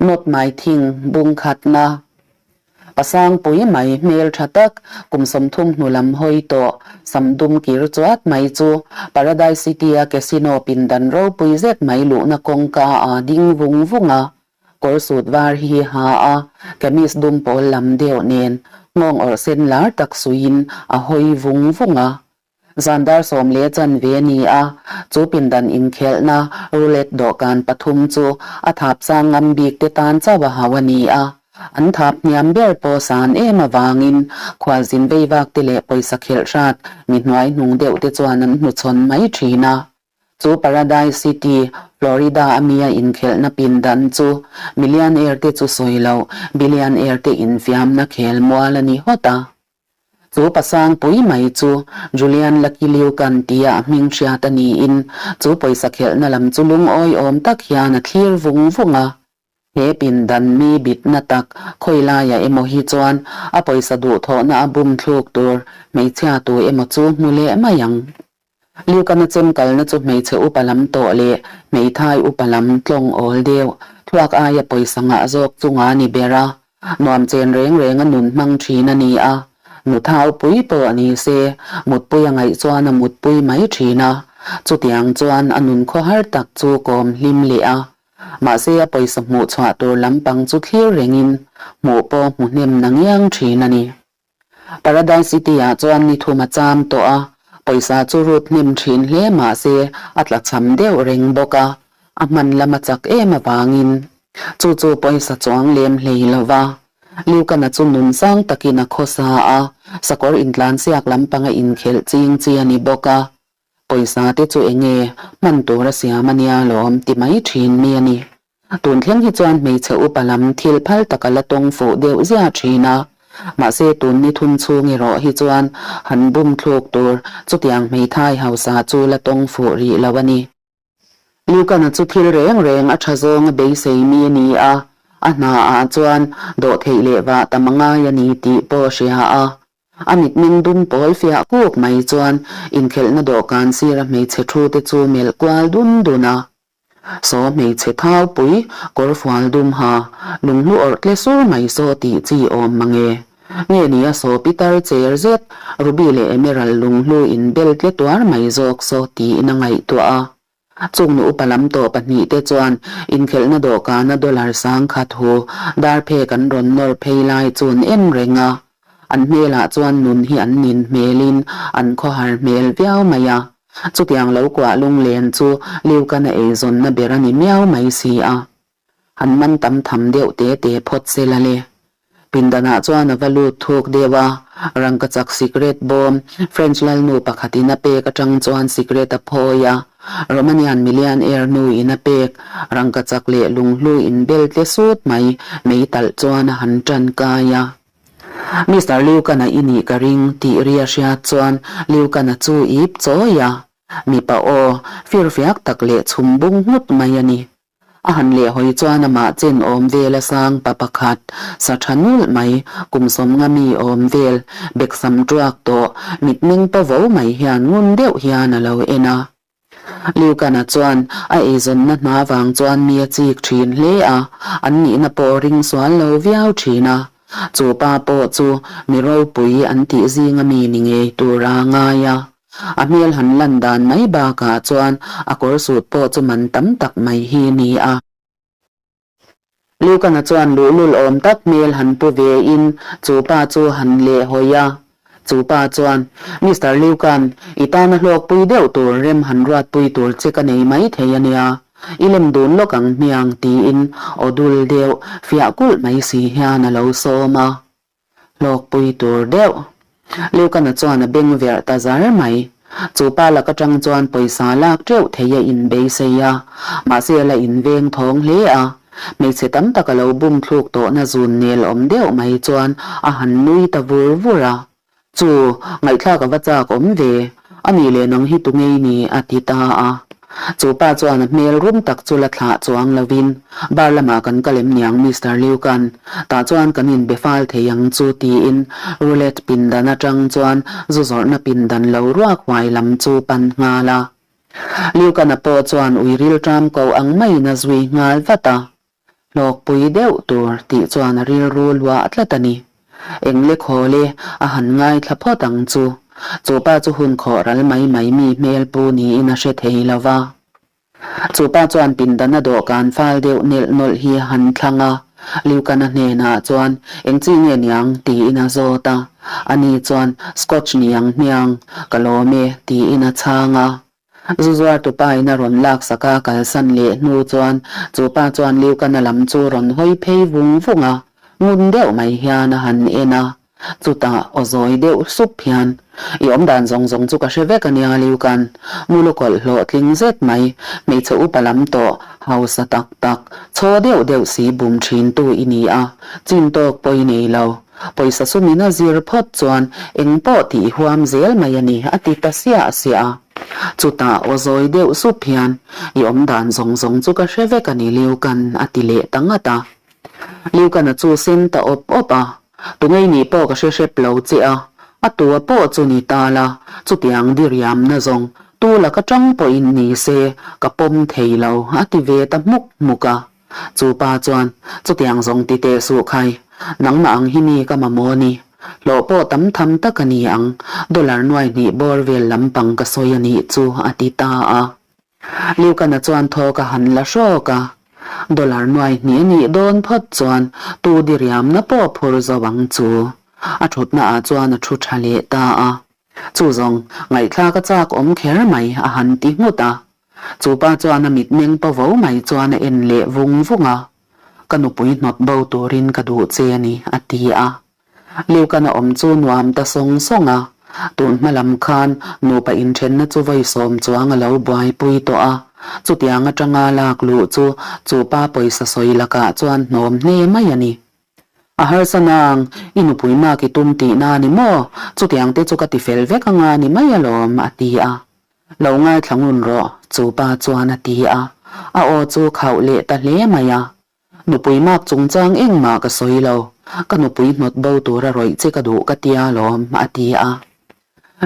Not my thing bung khatna. Pasangpui mai hmel tha tak, kum 30 hnu lam hawi tawh, sam dum kir chuat mai chu Paradise City-a casino pindan ropui zet mai luhna kawngka a ding vung vung a. Kawr sut var hi ha a, kamis dum pawl lam deuh nen nghawng awrh sen lar tak suiin a hawi vung vung a. Zan dar sawm leh chanve a ni a, chu pindan inkhelhna roulette dawhkan pathum chu a thap sang ngam bik te tan chauh a hau a ni a. An thap hniam ber pawh san em avangin khualzin veivak te leh pawisa khelh hrat mi hnuai hnung deuh te chuan an hnuchhawn mai thin a. Chu Paradise City, Florida a mi a inkhelhna pindan chu millionaire te chu sawi loh billionaire te infiamna khel mual a ni hawt a. Chu pasangpui mai chu Julian Lucky Lucan tia a hming hriat a niin chu pawisa khelhna lam chu lungawi awm tak hian a thlir vung vung a. He pindan mi bitna tak khawi laiah emaw hi chuan a pawisa duhthawhna a bum thluk tur hmeichhia tu emaw chu hmu leh mai ang. Lucan-a chem kalna chu hmeichhe upa lam tawh leh hmeithai upa lam tlawng awl deuh thluak aia pawisa ngah zawk chunga ni ber a. Nuam chen reng reng a nun hmang thin a ni a, nu thaupui pawh a ni se, mutpui a ngaih chuan a mutpui mai thin a, chutiang chuan a nun khawhar tak chu kawm hlim leh a, mahse a pawisa hmuh chhuah tur lampang chu thlir rengin hmuh pawh hmu hnem na ngiang thin a ni. Paradise City ah chuan ni thum a cham tawh a, pawisa chu rut hnem thin hle mahse a tla cham deuh reng bawk a, a hman lam a chak em avangin chu chu pawisa chuang lem hlei lo va. Liukana chu nun sang takin a khawsa a, sakawr intlansiak lampanga inkhelh ching chi a ni bawk a, pawisa te chu enge hman tur a siam a nia lawm ti mai thin mi a ni. Tun thleng hi chuan hmeichhe upa lam thil phal taka la tawng fuh deuh ziah thin a, mahse tun ni thum chhung erawh hi chuan han bum thluk tur chutiang hmeithai hausa chu la tawng fuh rih lo a ni. Lukana chu thil reng reng a tha zawng a beisei mi a ni a, a hna ah chuan dawhtheih leh vah tam a ngai a ni tih pawh a hria a. A mitmeng dum pawl fiah kuk mai chuan inkhelhna dawhkan sira hmeichhe thu te chu melh kual dun dun a. Saw hmeichhe thaupui kawr fual dum ha, lunghlu awrh tle sur mai saw tih chi awm mange. Nge ni a saw pitar cher zet, ruby leh emerald lunghlu in bel tle tuar mai zawk saw tiin a ngaihtuah a. Chung nu upa lam tawh pahnihte chuan inkhelhna dawhkana dollar 10,000 hu dar phek an rawn nawr phei lai chu an en reng a. An hmelah chuan nun hi an nin hmelin an khawhar hmel viau mai a. Chutiang lo kuah lunglen chu Liukana eizawnna ber a ni miau mai si a. Han man tam tham deuh te te phawt se la le. Pindanah chuan a va lut thuk deuh a, rangkachak sikret bawm French lalnu pakhatin a pek atang chuan sikret a phawi a, Romanian millionaire nu in a pek rangkachak leh lunghlu inbel tle sut mai meitalh chuan a han tan kai a. Mister Liukana i nih ka ring tih ri a hriat chuan Liukana chu ip chawi a, mipa aw firfiak tak leh chhum bung nghut mai a ni. A han lehhawi chuan amah chen awm vel a sang pa pakhat, sa tha nulh mai, kum 50 mi awm vel, beksam tuak tawh, mitmeng pa vo mai hian ngun deuh hian a lo en a. Liukana chuan a eizawnna hna vang chuan mi a chik thin hle a, an nihna pawh ring sual lo viau thin a. Chu pa pawh chu mi ropui an tih zinga mi ni ngei tur a ngai a. A hmel han lan dan mai bakah chuan a kawr sut pawh chu man tam tak mai hi ni a. Lukana chuan luhlul awm tak hmel han pu ve in chu pa chu han leh hawi a. Chu pa chuan, Mister Lukan, i tana hlawkpui deuh tur rem han ruatpui tur che ka nei mai thei a nia. I lem dun lawk ang hmiang tiin aw dul deuh fiah kulh mai si hian a lo sawm a. Hlawkpui tur deuh. Lukana chuan a beng verh ta zar mai. Chu pa lak atang chuan pawisa lak teuh thei a inbeisei a, mahse a la inveng thawng hle a. Hmeichhe tam tak a lo bum thluk tawhna zun nel awm deuh mai chuan a han nui ta vur vur a. Chu, ngaihthlak a va chak awm ve. A nih leh nang hi tu ngei ni? a ti ta a. Chu pa chuan a hmel rum tak chu la thlah chuang lovin, Bar lamah kan kal em niang Mister Liukan, tah chuan kan inbe fal thei ang chu tiin roulette pindan atang chuan zu zawrhna pindan lo ruak huai lam chu pan nghal a. Liukana pawh chuan ui rilṭam ko ang maiin a zui nghal vat a. Hlawkpui deuh tur tih chuan a rilru luah tlat a ni. Engle khawle a han ngaithla phawt ang chu. Chu pa chu hun khawh ral mai mai mi hmel pu niin a hre thei lo va. Chu pa chuan pindana dawhkan fal deuh nelh nawlh hi a han thlang a, Liukana hnenah chuan eng chi nge niang tiin a zawt a. Ani chuan Scotch niang hmiang, ka lawm e tiin a chhang a. Zu zuartupa in a rawn laksak a kalsan leh hnu chuan chu pa chuan Liukana lam chu rawn hawi phei vung vung a, ngun deuh mai hian a han en a. Chutah aw zawi deuh sup hian, I awmdan zawng zawng chu ka hre vek a nia Liukan, mulu kawlh hlawhtling zet mai, hmeichhe upa lam tawh, hausa tak tak, chaw deuh deuh si bum thintu i ni a, chin tawk pawh i nei lo. Pawisa sumin a zir phawt chuan eng pawh tih i huam zel mai a ni, a ti ta siah siah a. Chutah aw zawi deuh sup hian, I awmdan zawng zawng chu ka hre vek a ni Liukan, a ti leh ta ngat a. Liukana chu sen ta awp awp a, Tungei nih pawh ka hre hrep lo che a, a tua pawh chu ni ta la, chutiang diriamna zawng tu laka tang pawhin ni se ka pawm thei lo, a ti ve ta hmuk hmuk a. Chu pa chuan, Chutiang zawng ti teh suh khai, nangmah ang hi mi ka mamawh ni. Hlawh pawh tam tham tak a ni ang, dollar nuai hnih bawr vel lampang ka sawi a nih chu, a ti ta a. Liukana chuan thawk a han la hrawk a, Dollar nuai hnih a nih dawn phawt chuan tu diriamna pawh phur zo ang chu. A thutna ah chuan a thu tha leh ta a. Chu zawng, ngaihthlak a chak awm kher mai a han ti nghut a. Chu pa chuan a mitmeng pavo mai chuan a en leh vung vung a, Ka nupui hnawt bo turin ka duh che a ni, a ti a. Liukana awm chu nuam ta sawng sawng a, tun hma lam khan nupa inthenna chu vawi sawm chuang a lo buaipui tawh a, chutiang atanga lak luh chu chu pa pawisa sawi lakah chuan hnawm hne mai a ni. A harsa nang, i nupui mak i tum tihna a ni maw? Chutiang te chu ka ti fel vek anga ni mai alawm, a ti a. Lo ngaithla ngun rawh, chu pa chuan a ti a. A aw chu khauh leh ta hle mai a. Nupui mak chungchang engmah ka sawi lo, ka nupui hnawt bo tura rawih che ka duh ka tia alawm, a ti a.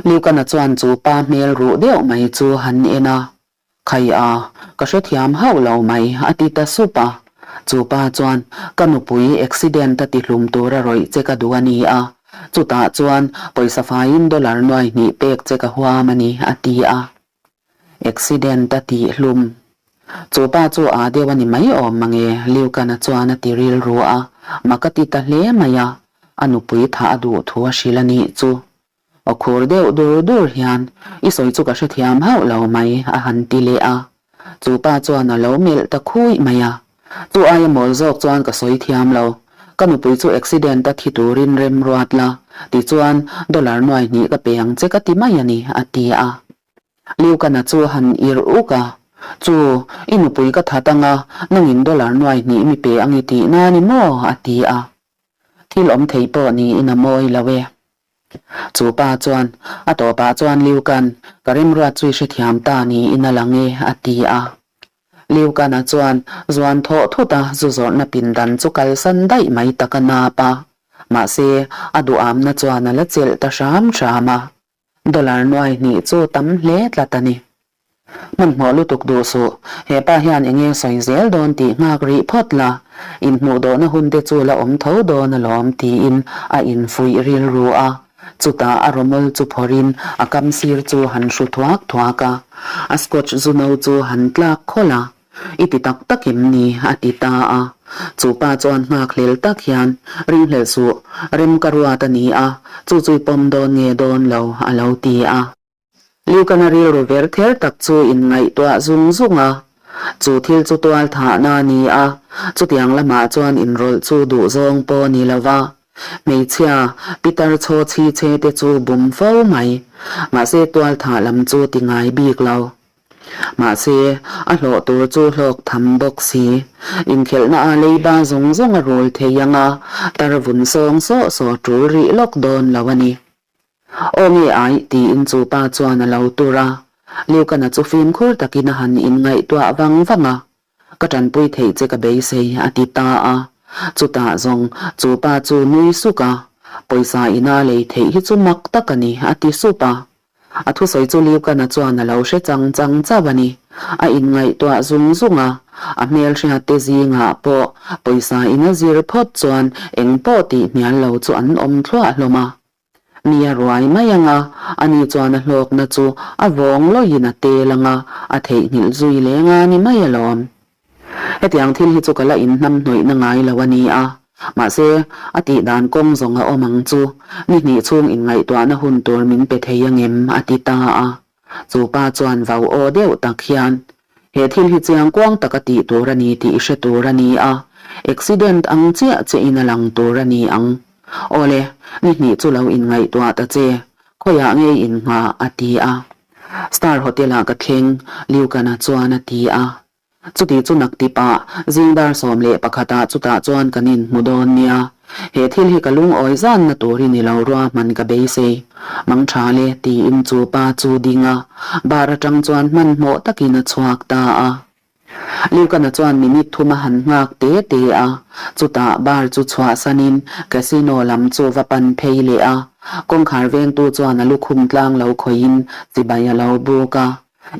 Liukana chuan chu pa hmel ruh deuh mai chu han en a. Khai a, ka hrethiam hauh lo mai, a ti ta sup a. Chu pa chuan, Ka nupui accident a tihlum tura rawih che ka duh a ni a, chutah chuan pawisa faiin dollar nuai hnih pek che ka huam a ni, a ti a. Accident a tihlum. Chu pa chu a deuh a ni mai awm mange, Liukana chuan a ti rilru a, mak a ti ta hle mai a, a nupui thah a duh thu a hrilh a nih chu. Aw khur deuh dur dur hian, I sawi chu ka hrethiam hauh lo mai, a han ti leh a. Chu pa chuan a lo melh ta khuih mai a. Chu aia mawl zawk chuan ka sawi thiam lo. Ka nupui chu accident a thi turin rem ruat la, tichuan dollar nuai hnih ka pe ang che ka ti mai a ni, a ti a. Liukana chu a han ir uk a, Chu, i nupui ka that anga, nangin dollar nuai hnih mi pe ang i tihna a ni maw? a ti a. Thil awm thei pawh niin a mawi lo e. Chu pa chuan, A tawpah chuan Liukan, ka remruat chu i hrethiam ta niin a lang e, a ti a. Liukana chuan zuan thawh thut a zu zawrhna pindan chu kalsan daih mai tak a nap a. Mahse, a duhamna chuan a la chelh ta hram hram a. Dollar nuai hnih chu tam hle tlat a ni. Hmanhmawh lutuk duh suh, he pa hian eng nge sawi zel dawn tih nghak rih phawt la, inhmuh dawhna hun te chu la awm tho dawn alawm tiin a infuih rilru a. Chutah a rawmawl chu phawrhin a kam sir chu han hru thuak thuak a, a scotch zu no chu han tlak khawlh a. I ti tak tak em ni? a ti ta a. Chu pa chuan nghakhlel tak hian, Ringhlelh suh, rem ka ruat a ni a, chu chu i pawm dawn nge dawn lo, a lo ti a. Liukana rilru ver ther tak chu inngaihtuah zung zung a, chu thil chu tual thahna a ni a, chutiang lamah chuan inrawlh chu duhzawng pawh a ni lo va. Hmeichhia, pitar chaw chhi chhe te chu bum fo mai. Mahse tual thah lam chu ti ngai bik lo. Mahse, a hlawh tur chu hlawk tham bawk si. Inkhelhna a leiba zawng zawng a rul thei ang a, tar vun sawng sawh sawh tul rih lawk dawn lo a ni. Aw nge ai, tiin chu pa chuan a lo tur a. Liukana chu fimkhur takin a han inngaihtuah vang vang a. Ka tanpui theih che ka beisei, a ti ta a. Chutah zawng chu pa chu nui suk a, Pawisa ina lei theih hi chu mak tak a ni, a ti sup a. A thusawi chu Liukana chuan a lo hre chang chang chauh a ni. A inngaihtuah zung zung a. A hmelhriatte zingah pawh pawisa in a zir phawt chuan eng pawh tih hnial lo chu an awm thluah hlawm a. Mi a ruai mai ang a, ani chuan a hlawkna chu a vawng lawiin a tel ang a, a theihnghilh zui leng a ni mai alawm. Hetiang thil hi chu ka la inhnam hnawihna ngai lo a ni a, mahse, a tih dan kawng zawng a awm ang chu, ni hnih chhung inngaihtuahna hun tur min pe thei angem? a ti ta a. Chu pa chuan vau aw deuh tak hian, He thil hi chiang kuang taka tih tur a ni tih i hre tur a ni a, accident ang chiah chiahin a lang tur a ni ang. Awle, ni hnih chu lo inngaihtuah ta che, khawiah ngei innghah? a ti a. Star Hotel-ah ka thleng, Liukana chuan a ti a. Chuti chu naktipah zing dar 11 ah chutah chuan kan inhmu dawn nia. He thil hi ka lungawi zanna turin i lo ruahman ka beisei. Mang tha le tiin chu pa chu ding a, bar atang chuan hmanhmawh takin a chhuak ta a. Liukana chuan minute thum a han nghak te te a, chutah bar chu chhuahsanin casino lam chu va pan phei leh a. Kawngkhar vengtu chuan a lukhum tlang lo khawihin chibai a lo buk a.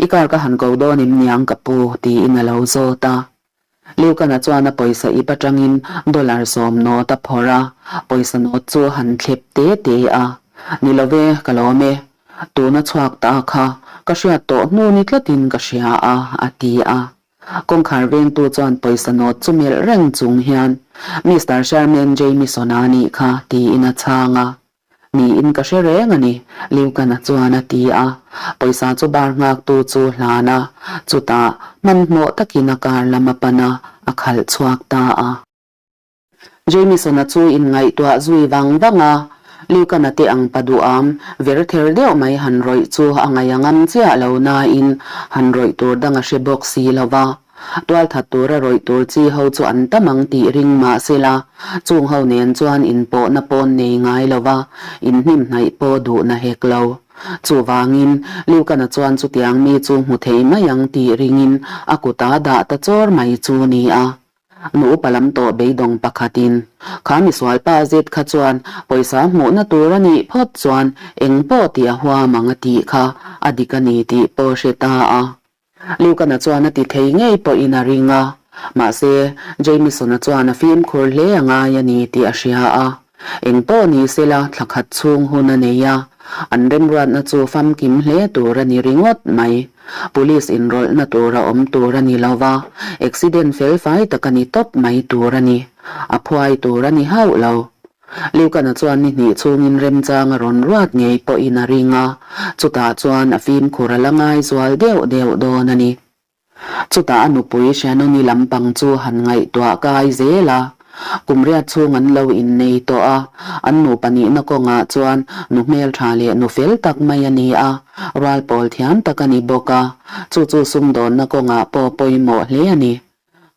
I car ka han ko dawn em niang ka pu? tiin a lo zawt a. Liukana chuan a pawisa ip atangin dollar sawm nawt a phawrh a, pawisa nawt chu a han thlep te te a. Ni lo ve, ka lawm e. Tuna chhuak ta kha ka hriat tawh hnu ni tlatin ka hria a, a ti a. Kawngkhar vengtu chuan pawisa nawt chu melh reng chung hian, Mister Sherman Jamison-a nih kha, tiin a chhang a. Niin ka hre reng a ni, Liukana chuan a ti a. Pawisa chu bar nghaktu chu hlan a, chutah hmanhmawh takin a car lam a pan a, a khalh chhuak ta a. Jamison-a chu inngaihtuah zui vang vang a, Liukana te ang pa duham ver ther deuh mai han rawih chu a ngaih a ngam chiah lo nain han rawih tur dang a hre bawk si lo va. Tualthat tura rawih tur chi ho chu an tam ang tih ring mah sela, chung ho nen chuan inpawhna pawn nei ngai lo va, inhnimhnaih pawh duhna hek lo. Chuvangin, Liukana chuan chutiang mi chu hmu thei mai ang tih ringin a kuta dah ta chawr mai chu ni a. Nu upa lam tawh beidawng pakhatin, Kha misual pa zet kha chuan pawisa hmuhna tur a nih phawt chuan eng pawh tih a huam ang a tih kha a dik a ni tih pawh hre ta a. Lukana chuan a ti thei ngei pawhin a ring a, mahse, Jamison-a chuan a fimkhur hle a ngai a ni tih a hria a. Eng pawh ni sela thla khat chhung hun a nei a, an remruatna chu famkim hle tur a ni ringawt mai. Police inrawlhna tur a awm tur a ni lo va, accident felfai tak a ni tawp mai tur a ni. A phuai tur a ni hauh lo. Liukana chuan ni hnih chhungin remchang a rawn ruat ngei pawhin a ring a, chutah chuan a fimkhur a la ngai zual deuh deuh dawn a ni. Chutah a nupui Shannoni lampang chu han ngaihtuah kai zel a, kum riat chhung an lo innei tawh a, an nupa nihna kawngah chuan nu hmeltha leh nu fel tak mai a ni a, rual pawl thiam tak a ni bawk a, chu chu sumdawnna kawngah pawh pawimawh hle a ni.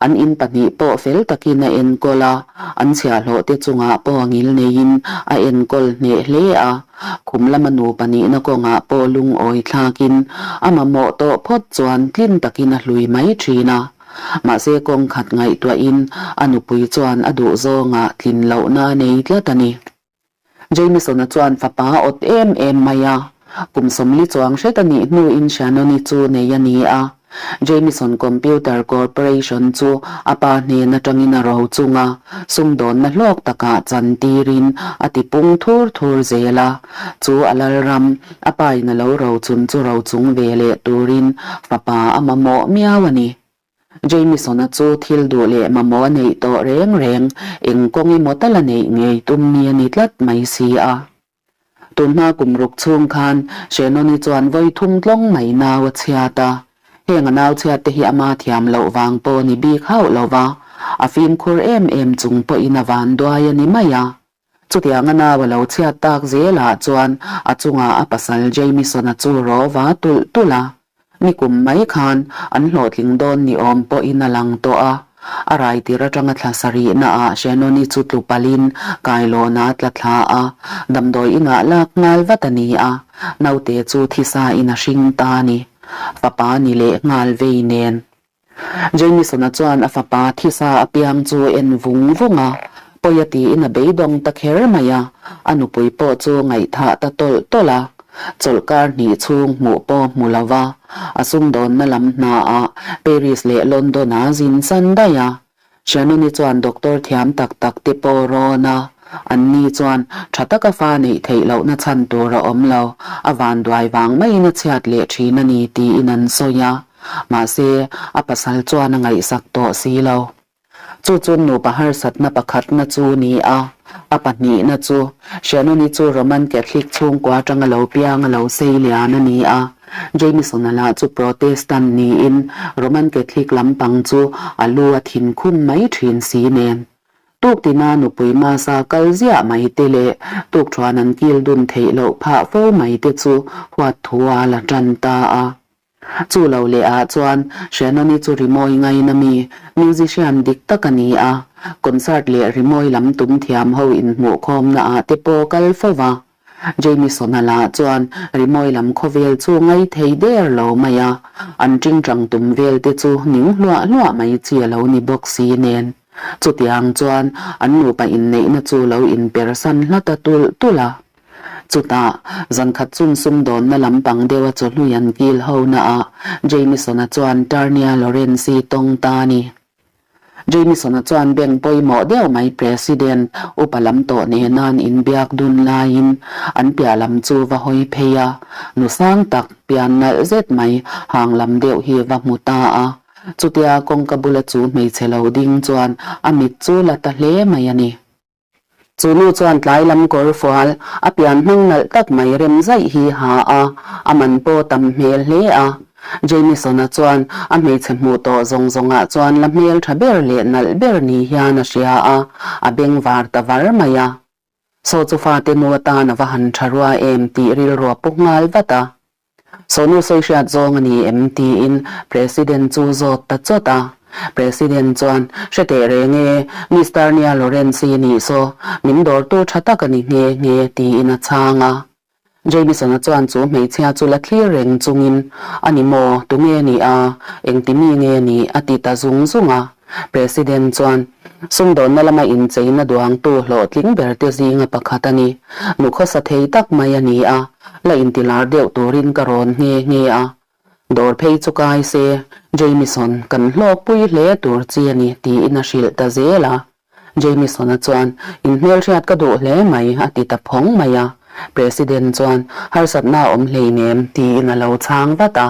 An in pahnih pawh fel takin a enkawl a, an chhiahhlawh te chungah pawh a ngil neiin a enkawl hneh hle a. Khum lama nupa nihna kawngah pawh lungawi thlakin a mamawh tawh phawt chuan tlin takin a hlui mai thin a. Mahse kawng khat ngaihtuahin a nupui chuan a duhzawngah tlin lohna a nei tlat a ni. Jamison-a chuan fapa a awt em em mai a, kum 40 chuang hret a nih hnuin Shannon-i chu nei a ni a. Jamison Computer Corporation chu a pa hnen atangin a ro chung a, sumdawnna hlawk takah chan tirin a ti pung thur thur zel a. Chu a lalram, a pain a lo ro chun chu ro chung ve leh turin fapa a mamawh miau a ni. Jamison-a chu thil duh leh mamawh a neih tawh reng reng, eng kawng emaw tal a neih ngei tum mi a ni tlat mai si a. Tunhma kum ruk chhung khan Shannon-i chuan vawi thum tlawng mai nau a chhiat a. Heng a nau chhiat te hi ama thiam loh vang pawh a ni bik hauh lo va, a fimkhur em em chung pawhin a van duai a ni mai a. Chutiang a nau a lo chhiat tak zelah chuan a chungah a pasal Jamison-a chu rawva tulh tulh a. Nikum mai khan an hlawhtling dawn ni awm pawhin a lang tawh a. A rai tir atanga thla sarihna ah Shannon-i chu tlu palhin kailawn a tla thla a, damdawi inah lak nghal vat a ni a, naute chu thisa in a hring ta a ni. Fapa ni leh nghal vei nen. Jamison-a chuan a fapa thisa a piang chu en vung vung a, pawi a tiin a beidawng ta kher mai a, a nupui pawh chu ngaihthah ta tawlh tawlh a. Chawlhkar hnih chhung hmuh pawh hmu lo va, a sumdawnna lam hnaah Paris leh London-a zin san daih a. Shannon-i chuan doctor thiam tak tak te pawh rawn a, anni chuan tha taka fa neih theih lohna chhan tur a awm lo, a vanduai vang maiin a chhiat leh thin a ni tiin an sawi a. Mahse, a pasal chuan a ngaihsak tawh si lo. Chu chu nupa harsatna pakhatna chu ni a, a pahnihna chu Shannon-i chu Roman Catholic chhungkua atanga lo piang a lo sei lian a ni a, Jamison-a lah chu Protestant niin Roman Catholic lampang chu a lu a thin khum mai thin si nen. Tuktina nupui masa kal ziah mai te leh tukthuan an kil dun theih loh phah fo mai te chu huat thu a la tan ta a. Chu lo leh ah chuan Shannon-i chu rimawi ngaina mi, musician dik tak a ni a, concert leh rimawi lam tum thiam ho inhmuhkhawmna ah te pawh kal fo va. Jamison-a lah chuan rimawi lam khawvel chu ngai thei der lo mai a, an tingtang tum vel te chu ning hluah hluah mai chi a lo ni bawk si nen. Chutiang chuan an nupa inneihna chu lo inpersan hla ta tulh tulh a. Chutah, zankhat chung sumdawnna lampang deuha chawhlui an kil ho naah Jamison-a chuan Tarnia Lawrence-i tawng ta a ni. Jamison-a chuan bank pawimawh deuh mai President upa lam tawh nena an inbiak dun laiin an piah lam chu va hawi phei a, nu sang tak, pian nalh zet mai hang lam deuh hi va hmu ta a. Chutia kawngka bula chu hmeichhe lo ding chuan a mit chu la ta hle mai a ni. Chu nu chuan tlai lam kawr fual, a pian hmang nalh tak mai rem zaih hi ha a, a man pawh tam hmel hle a. Jamison-a chuan a hmeichhe hmuh tawh zawng zawngah chuan la hmel tha ber leh nalh ber ni hian a hria a, a beng var ta var mai a. Saw chu fate nu atan a va han tha rua em tih rilru a pu nghal vat a. Sawnu sawi hriat zawng a ni em? tiin President chu zawt ta chawt a. President chuan, Hre teh reng e, Mister Nia Lawrence i nih saw, min dawrtu tha tak a ni nghe nghe, tiin a chhang a. Jamison-a chuan chu hmeichhia chu la thlir reng chungin, A ni maw, tunge ni a, engti mi nge ni? a ti ta zung zung a. President chuan, Sumdawnna lama incheina duangtu hlawhtling berte zinga pakhat a ni. Nu khawsa thei tak mai a ni a, la intilar deuh turin ka rawn nghe nghe a. Dawr phei chu kai se, Jamison, kan hlawkpui hle tur chi a ni, tiin a hrilh ta zel a. Jamison-a chuan, Inhmelhriat ka duh hle mai, a ti ta phawng mai a. President chuan, Harsatna a awm hleinem, tiin a lo chhang vat a.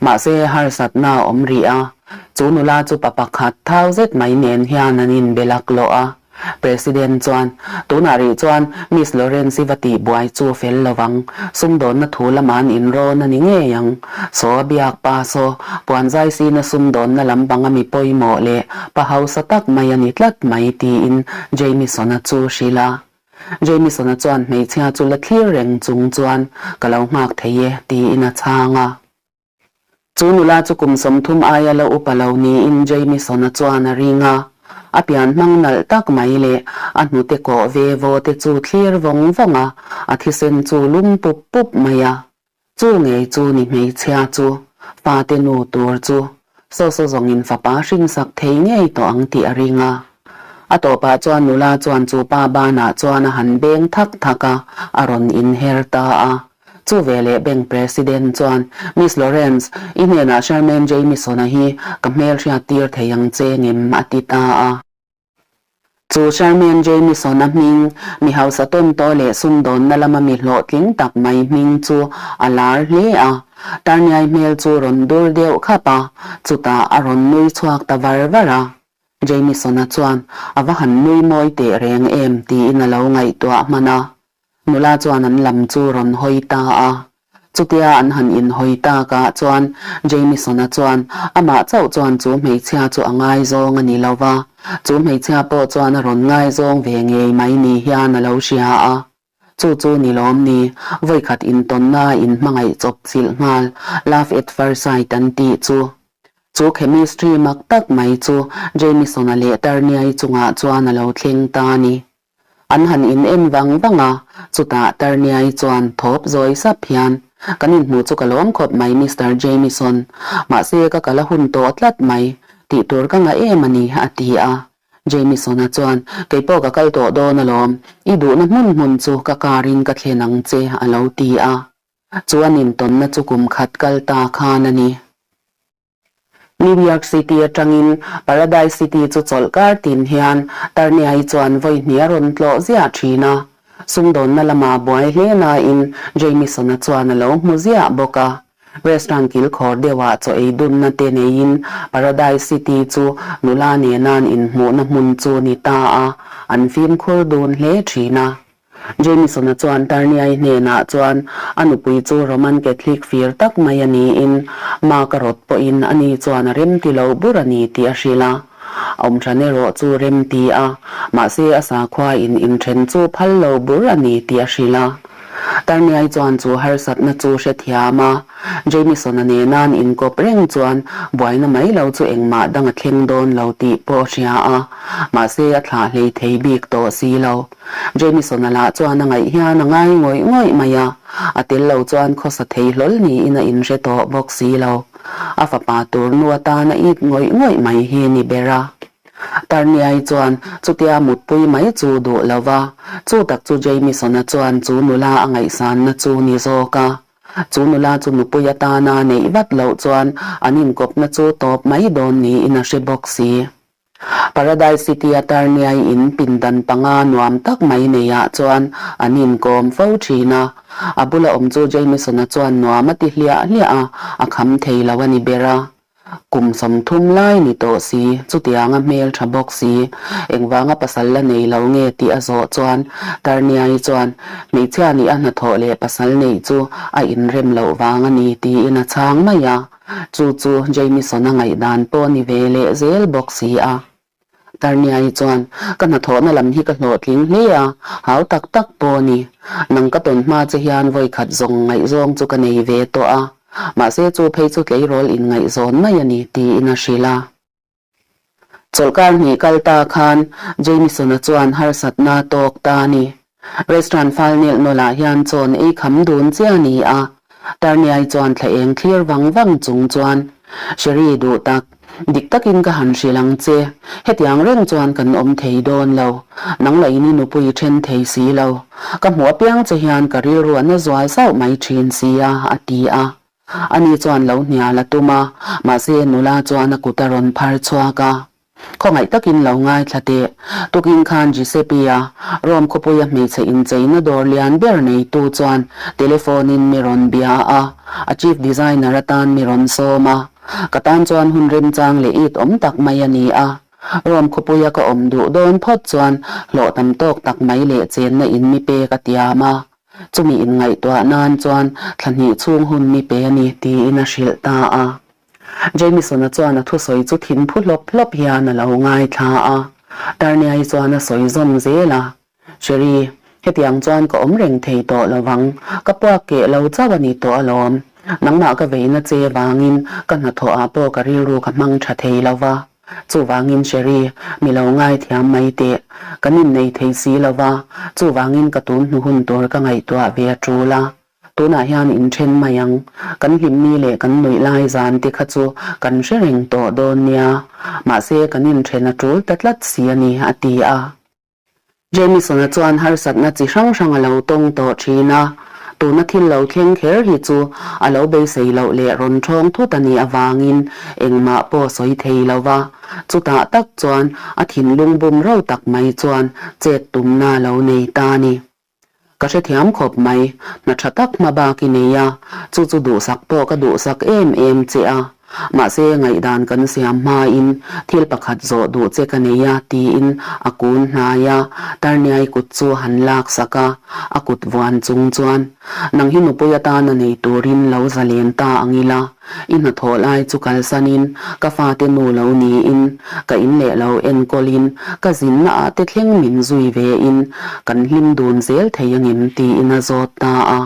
Mahse, harsatna a awm rih a, chu nula chu pa pakhat thau zet mai nen hian an inbe laklawh a. President chuan, Tunah rih chuan Miss Lawrence-i va tih buai chu fel lo vang, sumdawnna thu lama an inrawn a ni ngei ang. Saw a biak pa saw, puanzai sina sumdawnna lampang a mi pawimawh leh pa hausa tak mai a ni tlat mai, tiin Jamison-a chu hrilh a. Jamison-a chuan hmeichhia chu la thlir reng chung chuan, Ka lo nghak thei e, tiin a chhang a. Chu nula chu kum 30 aia la upa lo niin Jamison-a chuan a ring a. A pian hmang nalh tak mai leh a hnute kawh ve vaw te chu thlir vawng vawng a, a thisen chu lum pup pup mai a. Chu ngei chu ni hmeichhia chu, fate nu tur chu, saw saw zawngin fapa hringsak thei ngei tawh ang tih a ring a. A tawpah chuan nula chuan chu pa banah chuan a han beng thak thak a, a rawn inher ta a. Chu veleh bank president chuan, Miss Lawrence, i hnenah Sherman Jamison-a hi ka hmelhriat tir thei ang che ngem? a ti ta a. Chu Sherman Jamison-a hming, mi hausa tawn tawh leh sumdawnna lama mi hlawhtling tak mai hming chu a lar hle a. Tarniai hmel chu rawn dur deuh khap a, chutah a rawn nui chhuak ta var var a. Jamison-a chuan, A va han nui mawi teh reng em? tiin a lo ngaihtuah hman a. Nula chuan an lam chu rawn hawi ta a. Chutia an han inhawi takah chuan Jamison-a chuan amah chauh chuan chu hmeichhia chu a ngaizawng a ni lo va, chu hmeichhia pawh chuan a rawn ngaizawng ve ngei mai ni hian a lo hria a. Chu chu ni lawm ni, vawikhat intawnna inhmangaih chawp chilh nghal, love at first sight an tih chu. Chu chemistry mak tak mai chu Jamison-a leh Tarnia-i chungah chuan a lo thleng ta a ni. An han in en vang vang a, chutah Tarniai chuan thawp zawi sap hian, Kan inhmuh chu ka lawm khawp mai Mister Jamieson, mahse ka kal a hun tawh tlat mai, tih tur ka ngah em a ni, a ti a. Jamieson-a chuan, Kei pawh ka kal tawh dawn alawm, i duhna hmun hmun chu ka car in ka thlen ang che, a lo ti a. Chu an intawnna chu kum khat kal ta khan a ni. New York City atangin Paradise City chu chawlh kar tin hian Tarnia-i chuan vawi hnih a rawn tlawh ziah thin a. Sumdawnna lama buai hle nain Jamison-a chuan a lo hmu ziah bawk a. Restaurant kilkhawr deuhah chaw ei dunna te neiin Paradise City chu nula nena'n inhmuhna hmun chu ni ta a, an fimkhur dun hle thin a. Jamison-a chuan Tarniai hnenah chuan a nupui chu Roman Catholic fir tak mai a niin mark a rawt pawhin ani chuan a remti lo bur a ni tih a hrilh a. Awmhran erawh chu remti a, mahse a sakhua in inthen chu phal lo bur a ni tih a hrilh a. Tarniai chuan chu harsatna chu hrethiam a, Jamison-a nena'n inkawp reng chuan buaina mai lo chu engmah dang a thleng dawn lo tih pawh a hria a, mahse a thlah hlei thei bik tawh si lo. Jamison-a lah chuan a ngaih hian a ngai ngawih ngawih mai a, a tel lo chuan khawsa thei hlawl niin a inhre tawh bawk si lo. A fapa tur nu atan a it ngawih ngawih mai hi ni ber a. Tarniai chuan chutia mutpui mai chu duh lo va, chu tak chu Jamison-a chuan chu nula a ngaihsanna chu ni zawk a. Chu nula chu nupui atana neih vat loh chuan an inkawpna chu tawp mai dawn niin a hre bawk si. Paradise City a Tarniai in pindan panga nuam tak mai neiah chuan an inkawm fo thin a. A bula awm chu Jamison-a chuan nuam a ti hliah hliah a, a kham thei lo a ni ber a. Kum 30 lai ni tawh si, chutianga hmel tha bawk si, engvanga pasal la nei lo nge tih a zawh chuan Tarniai chuan hmeichhia nih a hnathawh leh pasal neih chu a inrem loh vang a ni tiin a chhang mai a. Chu chu Jamison-a ngaihdan pawh ni ve leh zel bawk si a. Tarniai chuan, Ka hnathawhna lam hi ka hlawhtling hle a, hau tak tak pawh a ni. Nang ka tawn hma che hian vawikhat zawng ngaihzawng chu ka nei ve tawh a, mahse chu phei chu tleirawl inngaihzawn mai a ni, tiin a hrilh a. Chawlhkar hnih kal ta khan Jamison-a chuan harsatna tawk ta a ni. Restaurant fal nelh nawlah hian chawn ei kham dun chiah a ni a, Tarniai chuan thla eng thlir vang vang chung chuan, Sherry duh tak, dik takin ka han hrilh ang che, hetiang reng chuan kan awm thei dawn lo, nang lah in i nupui then thei si lo, ka hmuh apiang che hian ka rilru a na zual sauh mai thin si a, a ti a. Ani chuan lo hnial a tum a, mahse nula chuan a kut a rawn phar chhuak a. Khawngaih takin lo ngaithla teh. Tukin khan Giuseppe-a, Rome khawpuia hmeichhe incheina dawr lian ber neitu chuan telephone in mi rawn bia a, a chief designer atan mi rawn sawm a. Ka tan chuan hun remchang leh it awm tak mai a ni a. Rome khawpuia ka awm duh dawn phawt chuan hlawh tam tawk tak mai leh chenna in mi pek a tiam a. Chumi inngaihtuah nan chuan thla hnih chhung hun mi pe a ni tiin a hrilh ta a. Jamison-a chuan a thusawi chu thinphu hlawp hlawp hian a lo ngaithla a. Tarnia-i chuan a sawi zawm zel a, Sherry, hetiang chuan ka awm reng thei tawh lo vang. Ka puak keh lo chauh a ni tawh alawm. Nangmah ka veina che vangin ka hnathawhah pawh ka rilru ka hmang tha thei lo va. Chuvangin Sherry, mi lo ngaithiam mai teh. Kan innei thei si lo va, chuvangin ka tun hnu hun tur ka ngaihtuah ve a tul a. Tunah hian inthen mai ang. Kan hlimni leh kan nuih lai zan te kha chu kan hre reng tawh dawn nia. Mahse kan inthen a tul ta tlat si a ni, a ti a. Jamison-a chuan harsatna chi hrang hrang a lo tawng tawh thin a. Tuna thil lo thleng kher hi chu a lo beisei loh leh rawn thawng thut a nih avangin engmah pawh sawi thei lo va. Chutah tak chuan a thinlung bum ro tak mai chuan chet tumna a lo nei ta a ni. Ka hrethiam khawp mai, hna tha tak hma bak i nei a, chu chu duhsak pawh ka duhsak em em che a, mahse ngaihdan kan siam hmain thil pakhat zawh duh che ka nei a tiin a kun hnai a, Tarniai kut chu han lak sak a, a kut vuan chung chuan nang hi nupui atana nei turin lo zalen ta ang ila. I hnathawh lai chu kalsanin ka fate nu lo niin ka in leh lo enkawlin ka zinna ah te thleng min zui ve in kan hlim dun zel thei angem tiin a zawt ta a.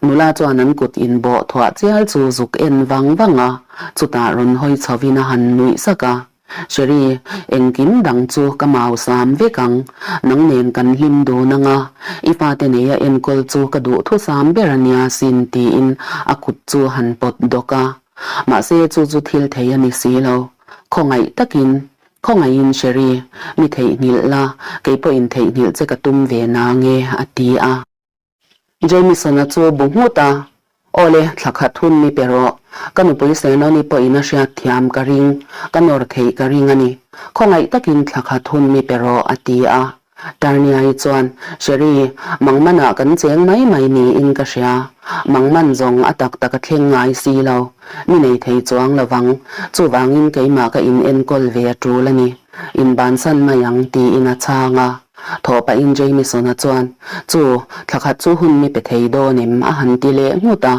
Nula chuan an kut in bawh thuah chial chu zuk en vang vang a, chutah rawn hawi chhovin a han nuih sak a. Sherry, engkim dang chu ka mau sam vek ang. Nang nen kan hlim dun ang a, i fate neia enkawl chu ka duh thusam ber a nia sin tiin a kut chu han pawt dawk a. Mahse chu chu thil thei a ni si lo. Khawngaih takin, khawngaihin Sherry, mi theihnghilh la, kei pawhin theihnghilh che ka tum ve na nge a ti a. Jamison-a chu bu nghut a. Awle, thla khat hun mi pe rawh. Ka nupui Senoni pawhin a hriat thiam ka ring, ka nawr theih ka ring a ni. Khawngaih takin thla khat hun mi pe rawh, a ti a. Tarnia-i chuan, Sherry, mangmanah kan cheng mai mai niin ka hria. Mangman zawng a tak tak a thleng ngai si lo. Mi nei thei chuang lo vang. Chuvangin keimah ka in enkawl ve a tul a ni. Inbansan mai ang, tiin a chhang a. Thawh pahin Jamison-a chuan, Chu, thla khat chu hun mi pe thei dawn em? a han ti leh nghut a.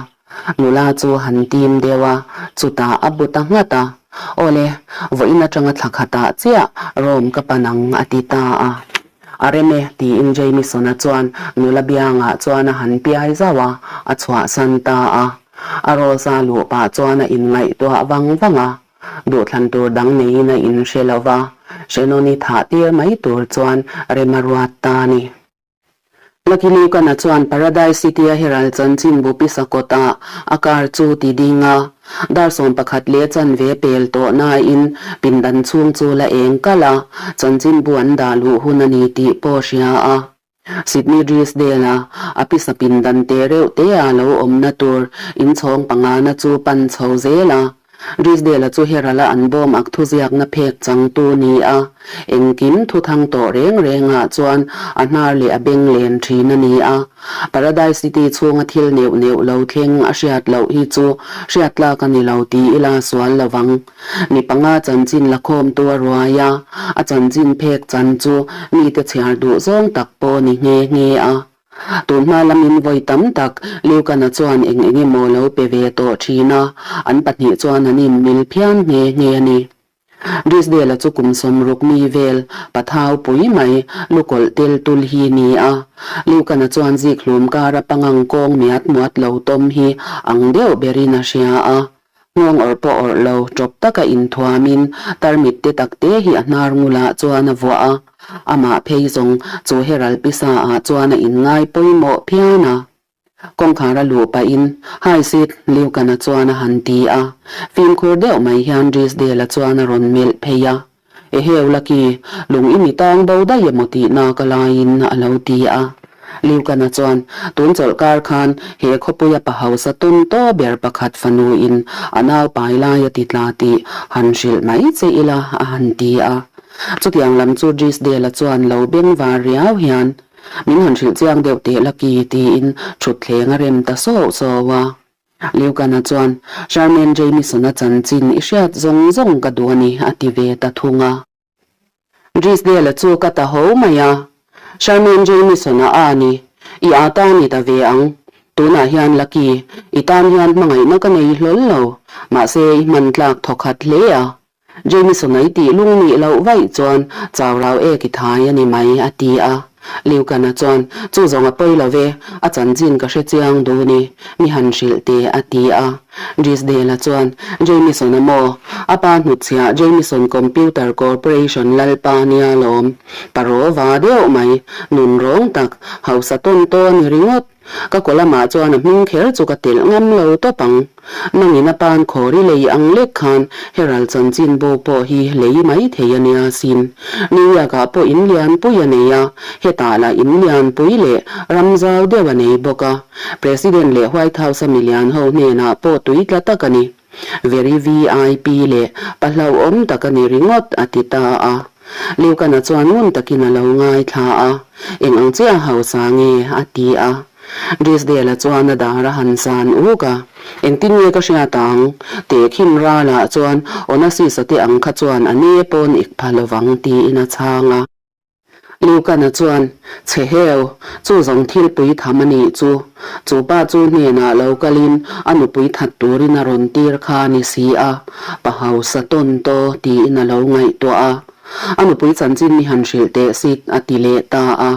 Nula chu a han tim deuh a, chutah a bu ta nghat a. Awle, vawiin atanga thla khatah chiah Rome ka pan ang, a ti ta a. A rem e, tiin Jamison-a chuan nula biangah chuan a han piai zauh a, a chhuahsan ta a. A Rose-a luh pah chuan a inngaihtuah vang vang a. Duhthlan tur dang neiin a inhre lo va, Shannon-i thah tir mai tur chuan rem a ruat ta a ni. Lucky Lucan-a chuan Paradise City-a Herald chanchinbu pisa kawtah a car chu ti ding a, dar 11 leh chanve pel tawh nain pindan chhung chu la eng kalh a, chanchinbu an dah luh hun a ni tih pawh hria a. Sydney Drysdale-a a pisa pindan te reuh te a lo awmna tur inchhawng pangana chu pan chho zel a. Drysdale-a chu Herald-a an bawm ak thuziakna phek changtu ni a, engkim thuthang tawh reng rengah chuan a hnar leh a beng len thin a ni a. Paradise City chhunga thil neuh neuh lo thleng a hriat loh hi chu hriat tlak a ni lo ti ila sual lo vang. Mi panga chanchin la khawmtu a ruai a, a chanchin phek chan chu mite chhiar duh zawng tak pawh ni nghe nghe a. Tun hma lamin vawi tam tak Liukana chuan eng eng emaw lo pe ve tawh thin a, an pahnih chuan an inmil phian nghe nghe a ni. Drisdale-a chu kum 60 mi vel pathau pui mai lukawlh tel tul hi ni a. Liukana chuan zikhlum kara pangang kawng miat muat lo tawm hi ang deuh berin a hria a. Nghawng awrh pawh awrh lo, ṭawp taka inthuamin tarmit te tak te hi a hnar ngulah chuan a vuah a, amah phei zawng chu Herald pisa ah chuan a inngai pawimawh phian a. Kawngkhar a luh pahin, Hi Sid, Liukana chuan a han ti a, fimkhur deuh mai hian Drisdale-a chuan a rawn melh phei a. Eheu Lucky, lung i mi tang bo daih emaw tihna ka laiin a lo ti a. Liukana chuan, Tun chawlhkar khan he khawpuia pa hausa tawn taw ber pakhat fanuin a nau pai lai a ti tla tih han hrilh mai che ila a han ti a. Chutiang lam chu Drisdale-a chuan lo beng var riau hian, Min han hrilh chiang deuh teh Lucky tiin thutthleng a rem ta sawh sawh a. Liukana chuan, Charmaine Jamison-a chanchin i hriat zawng zawng ka duh a ni, a ti ve ta thung a. Drisdale-a chu ka ta ho mai a, Charmaine Jamison-a a ni, i a ta ni ta ve ang. Tunah hian Lucky, i tan hian hmangaihna ka nei hlawl lo, mahse i hman tlak thawkhat hle a. Jamison-a i tih lung nih loh vaih chuan chau rau ek i thai a ni mai, a ti a. Liukana chuan, Chu zawng a pawi lo ve, a chanchin ka hre chiang duh ni, mi han hrilh teh, a ti a. Drisdale-a chuan, Jamison-a maw? A pa hnutchhiah Jamison Computer Corporation lalpa nia lawm. Parova deuh mai, nun rawng tak, hausa tawn tawn i ringawt. Ka kaw lamah chuan a hming kher chu ka telh ngam lo tawp ang. Nangin a pan khawr i lei ang lek khan Herald chanchinbu pawh hi lei mai thei a nia sin. New York-ah pawh in lianpui a nei a, hetah lah in lianpui leh ram zau deuh a nei bawk a. President leh White House-a milian ho hnenah pawh tui tla tak a ni. Very VIP leh pa hlauhawm tak a ni ringawt, a ti ta a. Liukana chuan ngun takin a lo ngaithla a, Eng ang chiah hausa nge? a ti a. Drisdale-a chuan a dar a han san uk a, Engtin nge ka hriat ang? Tehkhin ralah chuan Onassis-a te ang kha chuan a ne pawn ik pha lovang tiin a chhang a. Lukana chuan, Chhe heu, chu zawng thil pui tham a nih chu. Chu pa chu hnenah lo kalin a nupui that turin a rawn tir kha a ni si a, pa hausa tawn taw tiin a lo ngaihtuah a. A nupui chanchin mi han hrilh teh sik a ti leh ta a.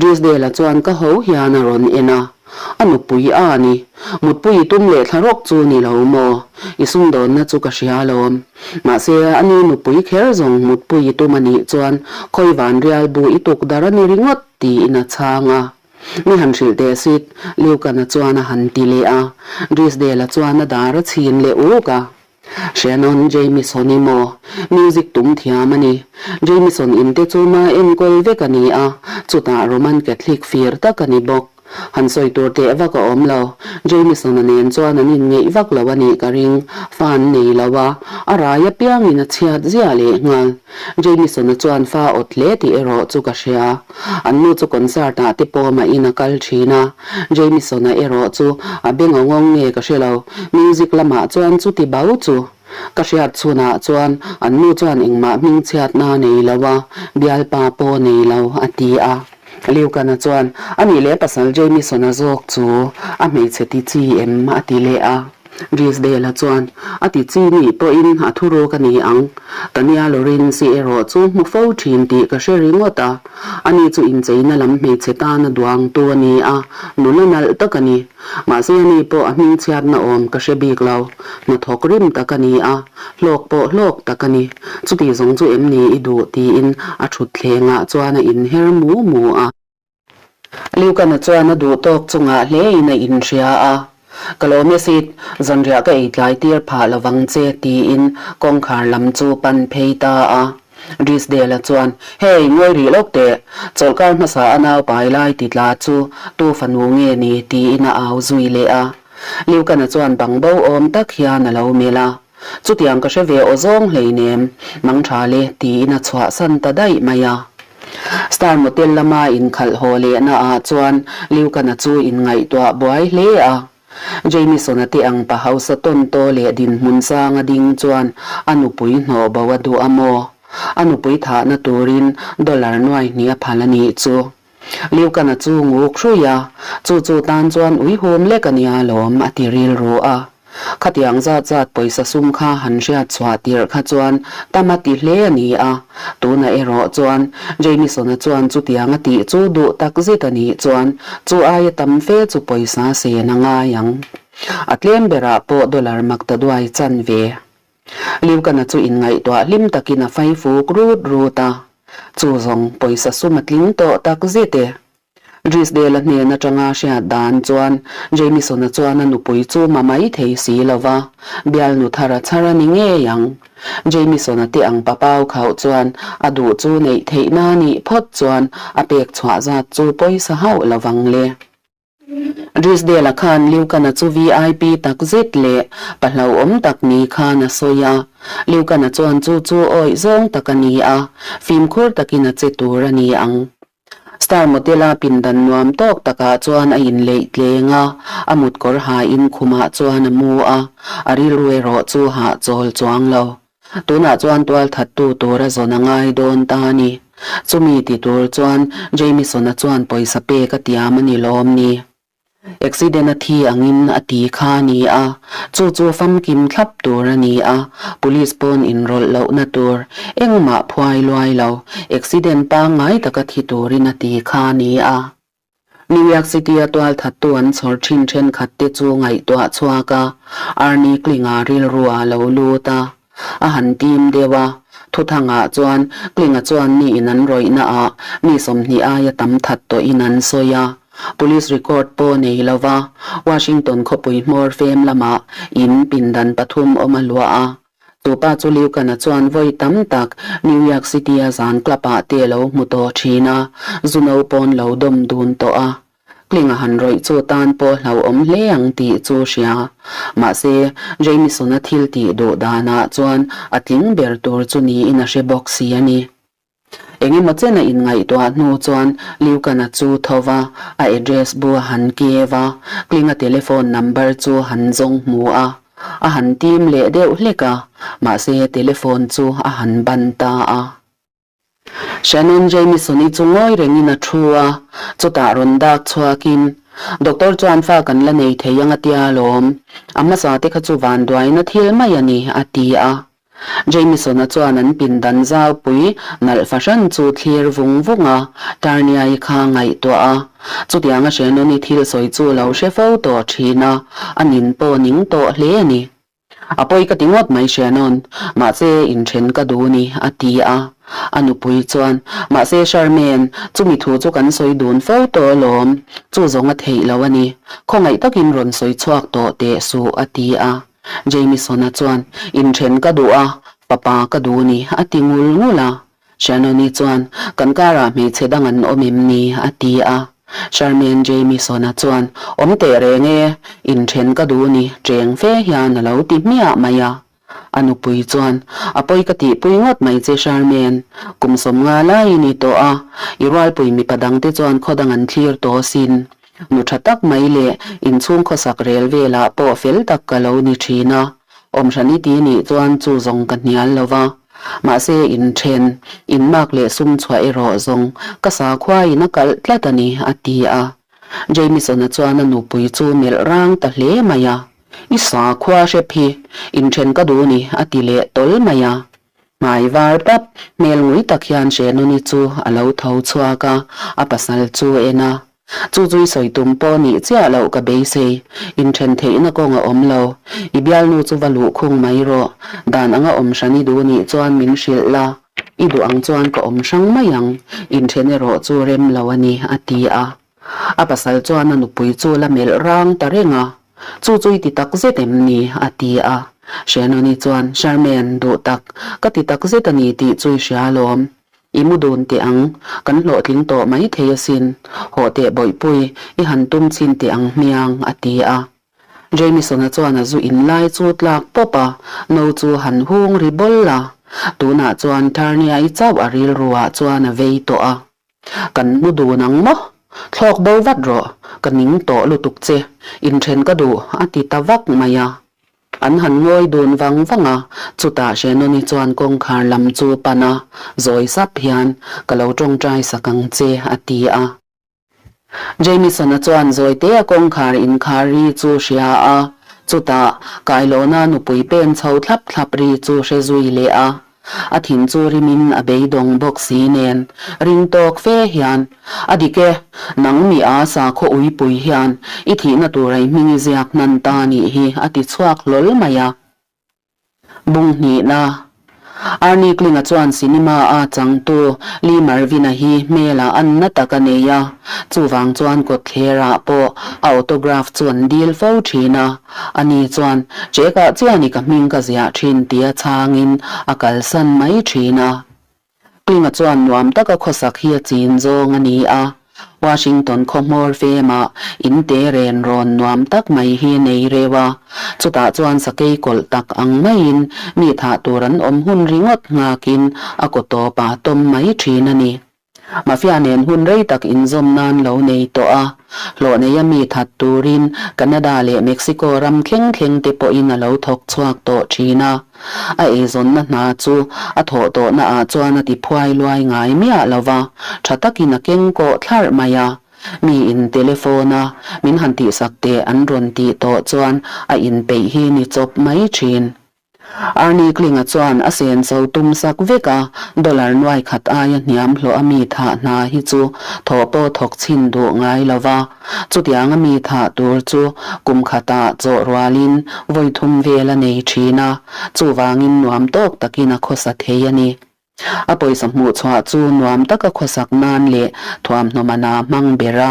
Drisdale-a chuan ka ho hian a rawn en a. A nupui a ni. Mutpui i tum leh thla rawk chu ni lo maw? I sumdawnna chu ka hria alawm. Mahse, a ni nupui kher zawng mutpui i tum a nih chuan khawi van rial bu i tuk dar a ni ringawt tiin a chhang a. Mi han hrilh teh sit, Liukana chuan a han ti leh a. Drisdale-a chuan a dar a chhin leh uk a. Shannon Jamison i maw? Music tum thiam a ni. Jamison in te chu ma enkawl vek a ni a, chutah Roman Catholic fir tak a ni bawk. Han sawi tur teh vak a awm lo. Jamison-a nen chuan an inngeih vak lo a nih ka ring. Fa an nei lo a, a rai apiangin a chhiat ziah leh nghal. Jamison-a chuan fa awt hle tih erawh chu ka hria. An nu chu concert-ah te pawh mahin a kal thin a. Jamison-a erawh chu a be ngawngawng nge ka hre lo. Music lamah chuan chuti bau chu. Ka hriat chhunah chuan an nu chuan engmah hmingchhiatna a nei lo a, bialpa pawh a nei lo, a ti a. Liukana chuan, A nih leh pasal Jamison-a zawk chu a hmeichhe ti chi em? a ti leh a. Drisdale-a chuan, A ti chi nih pawhin a thuruk a ni ang. Tania Lawrence-i erawh chu hmu fo thin tih ka hre ringawt a. Ani chu incheina lam hmeichhe tana duangtu a ni a, nula nalh tak a ni. Mahse ani pawh a hmingchhiatna awm ka hre bik lo. Hnathawk rim tak a ni a, hlawk pawh hlawk tak a ni. Chuti zawng chu em ni i duh tiin a thutthlengah chuan a inher mu mu a. Liukana chuan a duh tawk chungah hlein a inhria a, Ka lawm e Sid, zanriah ka ei tlai tir phah lovang che tiin kawngkhar lam chu pan phei ta a. Drisdale-a chuan, Hey, ngawi rih lawk teh! Chawlhkar hmasa a nau pai lai ti tla chu tu fanu nge ni? tiin a au zui leh a. Liukana chuan bang bo awm tak hian a lo melh a. Chutiang ka hre ve aw zawng hleinem, mang tha le, tiin a chhuahsan ta daih mai a. Star Motel lama inkhalh haw lehna ah chuan Liukana chu inngaihtuah buai hle a. Jamison-a te ang pa hausa tawn taw leh dinhmun sanga ding chuan a nupui hnawh bo a duh a maw? A nupui thahna turin dollar nuai hnih a phal a nih chu. Liukana chu nguk hruih a, chu chu tan chuan uihum lek a nia lawm a ti rilru a. Khatiang zat zat pawisa sum kha han hriat chhuah tirh kha chuan tam a ti hle a ni a, tunah erawh chuan Jamison-a chuan chutiang a tih chu duh tak zet a nih chuan chu aia tam fe chu pawisa sen a ngai ang. A tlem berah pawh dollar mak ta duai chan ve. Liukana chu inngaihtuah hlim takin a fai fuk rut rut a, chu zawng pawisa sum a tling tawh tak zet e. Drisdale-a hnen atanga hriat dan chuan Jamison-a chuan a nupui chu ma mai thei si lo va, bialnu thar a chhar a ni ngei ang. Jamison-a te ang papau khauh chuan a duh chu neih theihna a nih phawt chuan a pek chhuah zat chu pawisa hauh lo vang le. Drisdale-a khan Liukana chu VIP tak zet leh pa hlauhawm tak ni khan a sawi a. Liukana chuan chu chu awih zawng tak a ni a, fimkhur takin a che tur a ni ang. Star Motel-a pindan nuam tawk takah chuan a inleih tleng a, a mutkawr hain khumah chuan a mu a, a rilru erawh chu hahchawl chuang lo. Tunah chuan tualthattu tur a zawn a ngai dawn ta a ni. Chumi ti tur chuan Jamison-a chuan pawisa pek a tiam a ni lawm ni. Accident a thi angin a ti kha a ni a, chu chu famkim thlap tur a ni a, police pawn inrawlh lohna tur engmah phuai luai lo, accident pangngai taka thi turin a ti kha a ni a. New York City-a tualthattu an chhawr thin thenkhat te chu ngaihtuah chhuak a, Arnie Kling-a rilru a lo lut a. A han tim deuh a, thuthangah chuan Klinga chuan mi in an rawihna ah mi 20 aia tam that tawhin an sawi a, police record pawh nei lova Washington khawpui hmawr fem lamah in pindan pathum awm a luah a. Chu pa chu Liukana chuan vawi tam tak New York City-a zan club-ah te a lo hmu tawh thin a, zu no pawn lo dawm dun tawh a. Kling a han rawih chu tan pawh hlauhawm hle ang tih chu hria. Mahse, Jamison-a thil tih duh danah chuan a tling ber tur chu niin a hre bawk si a ni. Eng emaw chen a inngaihtuah hnu chuan Liukana chu tho va, a address bu a han kev a, Klinga telephone number chu han zawng hmu a. A han tim leh deuh hlek a, mahse telephone chu a han ban ta a. Shannon Jamison-i chu ngawi rengin a thu a, chutah rawn dak chhuakin, Doctor chuan fa kan la nei thei ang a tia alawm, a hmasa te kha chu vanduaina thil mai a ni, a ti a. Jamison-a chuan an pindan zaupui nalh fahran chu thlir vung vung a, Tarnia-i kha ngaihtuah a. Chutianga Shannon-i thil sawi chu lo hre fo tawh thin a, a nin pawh ning tawh hle a ni. A pawi ka ti ngawt mai Shannon, mahse inthen ka duh ni, a ti a. A nupui chuan, Mahse Charmaine, chumi thu chu kan sawi dun fo tawh alawm, chu zawng a theih lo a ni. Khawngaih takin rawn sawi chhuak tawh teh suh, a ti a. Jamison-a chuan, Inthen ka duh a, fapa ka duh ni, a ti ngul ngul a. Shannon-i chuan, Kan karah hmeichhe dang an awm em ni? a ti a. Charmaine Jamieson-a chuan, Awm teh reng e, inthen ka duh ni, cheng fe hian a lo ti hmiah mai a. A nupui chuan, A pawi ka tihpui ngawt mai che Charmaine, kum 50 lai i ni tawh a, i rualpui mipa dangte chuan khaw dang an thlir tawh asin. Nu tha tak mai leh inchhung khawsak rel velah pawh fel tak ka lo ni thin a, awmhran i ti nih chuan chu zawng ka hnial lo va. Mahse inthen, inmak leh sum chhuah erawh zawng ka sakhuain a kalh tlat a ni, a ti a. Jamison-a chuan a nupui chu melh rang ta hle mai a, I sakhua hrep hi inthen ka duh ni, a ti leh tawl mai a. Hmai var pap, hmel ngui tak hian Shenoni chu a lo tho chhuak a, a pasal chu a en a. Chu chu i sawi tum pawh nih chiah loh ka beisei, inthen theihna kawng a awm lo. I bialnu chu va luh khung mai rawh, dan anga awm hran i duh nih chuan min hrilh la, i duh ang chuan ka awm hrang mai ang, inthen erawh chu rem lo a ni, a ti a. A pasal chuan a nupui chu la melh rang ta reng a, Chu chu i ti tak zet em ni? a ti a. Shannon-i chuan, Charmaine, duh tak, ka ti tak zet a ni tih chu i hria alawm. I mu dun teh ang, kan hlawhtling tawh mai thei asin. Hawh teh bawihpui, i han tum chhin teh ang hmiang, a ti a. Jamison-a chuan a zu in lai chu tlak pawp a, no chu han hung ri bawl a. Tunah chuan Tarnia-i chauh a rilruah chuan a vei tawh a. Kan mu dun ang maw? Thlawk bo vat rawh, ka ning tawh lutuk che, inthen ka duh, a ti ta vak mai a. An han ngawi dun vang vang a, chutah Shenoni chuan kawngkhar lam chu pan a, zawi sap hian, Ka lo tawngtai sak ang che, a ti a. Jamison-a chuan zawite a kawngkhar inkhar ri chu hria a, chutah Kailawna nupui pen chho thlap thlap ri chu hre zui leh a. A thin chu rimin a beidawng bawk si nen ring tawk fe hian, A dik e, nang mi a sakhaw uipui hian i thihna tur ei hming i ziak hnan ta nih hi a ti chhuak hlawl mai a. Bung hnihna, Arnie Kling-a chuan cinema-a changtu Lee Marvin-a hi hmelah an na tak a nei a, chuvang chuan kawtthlerah pawh a autograph chu an dil fo thin a. Ani chuan, Chekah chian i ka hming ka ziah thin tia chhangin a kalsan mai thin a. Klinga chuan nuam taka khawsak hi a chin zawng a ni a. Washington khaw hmawr femah in te ren rawn nuam tak mai hi nei reuh a. Chutah chuan sakei kawlh tak ang maiin mi thah tur an awm hun ringawt nghakin a kaw tawp a tawm mai thin a ni. Mafia nen hun rei tak inzawm nan lo nei tawh a, hlawh neia mi that turin Canada leh Mexico ram thleng thleng te pawhin a lo thawk chhuak tawh thin a. A eizawnna hna chu a thawh tawhna ah chuan a ti phuai luai ngai miah lo va, tha takin a keng kawh thlarh mai a. Mi in telephone a min han tihsak teh an rawn tih tawh chuan a inpeih hi ni chawp mai thin. Arnie Kling-a chuan a senso tum sak vek a, dollar nuai khat aia hniam hlawh a mi thah hna hi chu thawh pawh thawk chhin duh ngai lo va. Chutianga mi thah tur chu kum khatah chawh rualin vawi thum vel a nei thin a, chuvangin nuam tawk takin a khawsa thei a ni. A pawisa hmuh chhuah chu nuam taka khawsak nan leh thuamhnaw mana hmang ber a,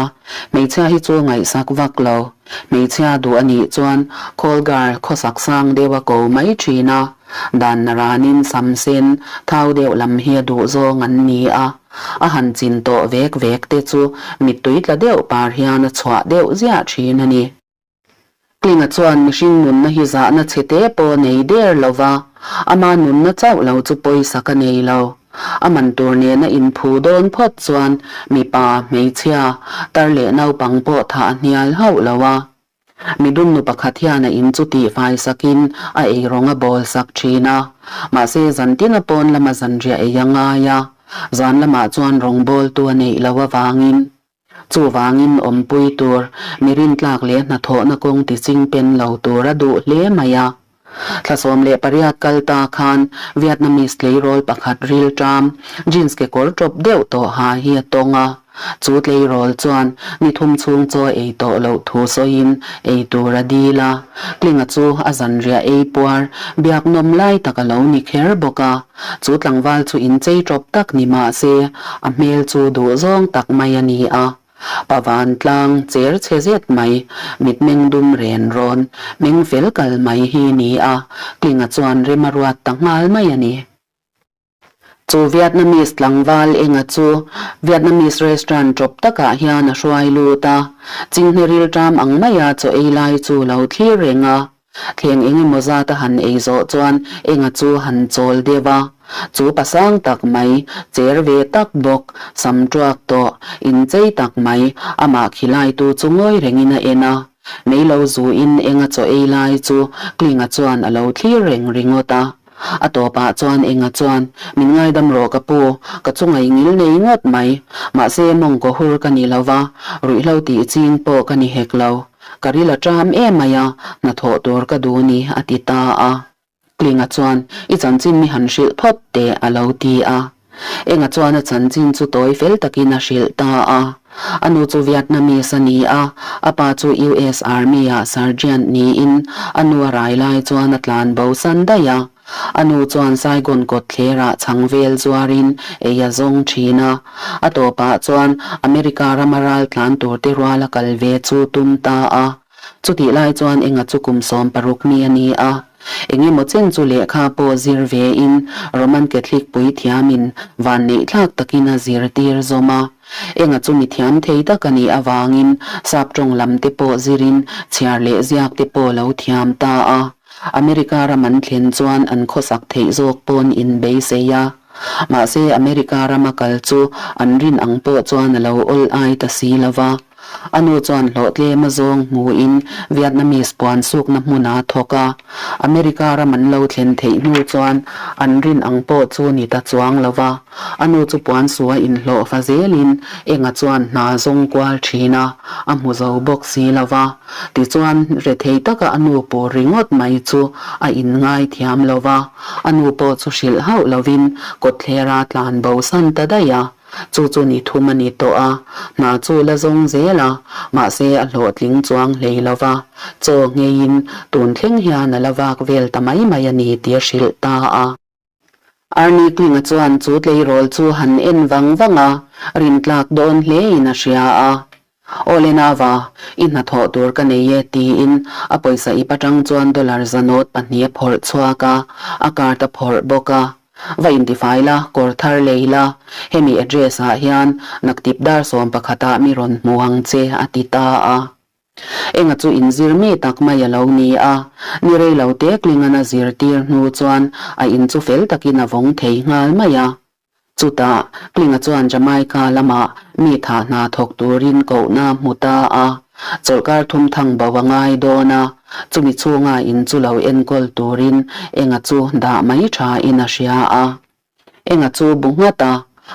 hmeichhia hi chu ngaihsak vak lo. Hmeichhia duh a nih chuan Kawlgar khawsak sang deuh a ko mai thin a, dan naranin sam sen thau deuh lam hi a duh zawng an ni a, a han chin tawh vek vek te chu mittui tla deuh par hian a chhuah deuh ziah thin a ni. Klinga chuan mihring nunna hi zahna chhe te pawh nei der lo va, ama nunna chauh lo chu pawisa ka nei lo. A man tur nena inphu dawn phawt chuan mipa, hmeichhia, tar leh naupang pawh thah a hnial hauh lo a. Midumnu pakhat hian a in chu tihfai sakin a eirawng a bawl sak thin a, mahse zantina pawn lama zanriah ei a ngai a, zan lamah chuan rawngbawltu a neih loh avangin Chuvangin awmpui tur, mi rintlak leh hnathawhna kawng ti ching pen lo tur a duh hle mai a. Thla 18 kal ta khan Vietnamese tleirawl pakhat rilṭam, jeans kekawr ṭawp deuh tawh ha hi a tawng a. Chu tleirawl chuan ni thum chhung chaw ei tawh loh thu sawiin ei tur a dil a. Klinga chu a zanriah ei puar, biak nawm lai tak a lo ni kher bawk a. Chu tlangval chu inchei ṭawp tak ni mah se, a hmel chu duhzawng tak mai a ni a. Pa vantlang cher chhe zet mai, mitmeng dum ren rawn, meng fel kal mai hi ni a, Klinga chuan rem a ruat ta nghal mai a ni. Chu Vietnamese tlangval enga chu Vietnamese restaurant ṭawp takah hian a hruai lut a, chinghne rilṭam ang maia chaw ei lai chu lo thlir reng a. Thleng eng emaw zat a han ei zawh chuan enga chu han chawl deuh a. Chu pasang tak mai, cher ve tak bawk, sam ṭuak tawh, inchei tak mai, amah khilaitu chu ngawi rengin a en a. Mei lo zuin enga chaw ei lai chu Klinga chuan a lo thlir reng ringawt a. A tawpah chuan enga chuan, Min ngaidam rawh ka pu, ka chu ngaingil nei ngawt mai. Mahse mawngkaw hur ka ni lo va, ruihhlo tih ching pawh ka ni hek lo. Ka ril a ṭam em mai a, hnathawh tur ka duh ni, a ti ta a. Klinga chuan, I chanchin mi han hrilh phawt teh, a lo ti a. Enga chuan a chanchin chu tawi fel takin a hrilh ta a. A nu chu Vietnamese a ni a, a pa chu US Army-ah Sergeant niin a nu a rai lai chuan a tlan bo san daih a. A nu chuan Saigon kawtthlerah chhang vel zuarin ei a zawng thin a. A tawpah chuan America rama ral tlan turte rual a kal ve chu tum ta a. Chutih lai chuan enga chu kum 16 mi a ni a. Engemaw chen chu lehkha pawh zir vein Roman Catholic puithiamin vanneihthlak takin a zirtir zawm a. Enga chu mi thiam thei tak a nih avangin sap tawng lam te pawh zirin chhiar leh ziak te pawh lo thiam ta a. America ram an thlen chuan an khawsak theih zawk pawn inbeisei a. Mahse America rama kal chu an rin ang pawh chuan a lo awl ai ta si lo va. A nu chuan hlawhtlem a zawng hmuin Vietnamese puan sukna hmun a thawk a. America ram an lo thlen theih hnu chuan an rin ang pawh chu ni ta chuang lo va. A nu chu puan su a inhlawh fa zelin enga chuan hna zawng kual thin a, a hmu zo bawk si lo va. Tichuan rethei taka a nu pur ringawt mai chu a inngai thiam lo va. A nu pawh chu hrilh hauh lovin kawtthlera tlan bo san ta daih a. Chu chu ni thum a ni tawh a, hna chu la zawng zel a, mahse a hlawhtling chuang hlei lo va, chaw ngheiin tun thleng hian a la vak vel ta mai mai a ni tih a hrilh ta a. Arnie Klinga chuan chu tleirawl chu han en vang vang a, rintlak dawn hlein a hria a. Aw le Nava, i hnathawh tur ka nei e tiin a pawisa ip atang chuan dollar zanawt pahnih a phawrh chhuak a, a card a phawrh bawk a. Va intifai la, kawr thar lei la, hemi address ah hian naktip dar 11 ah mi rawn hmu ang che a ti ta a. Enga chu inzir mi tak mai a lo ni a, ni rei lo te Klingan a zirtir hnu chuan a in chu fel takin a vawng thei nghal mai a. Chutah, Klinga chuan Jamaica lamah mi thah hna thawk turin kohna a hmu ta a, chawlhkar thum thang bo a ngai dawn a, chumi chhunga in chu lo enkawl turin enga chu dah mai thain a hria a. Enga chu bu nghat a,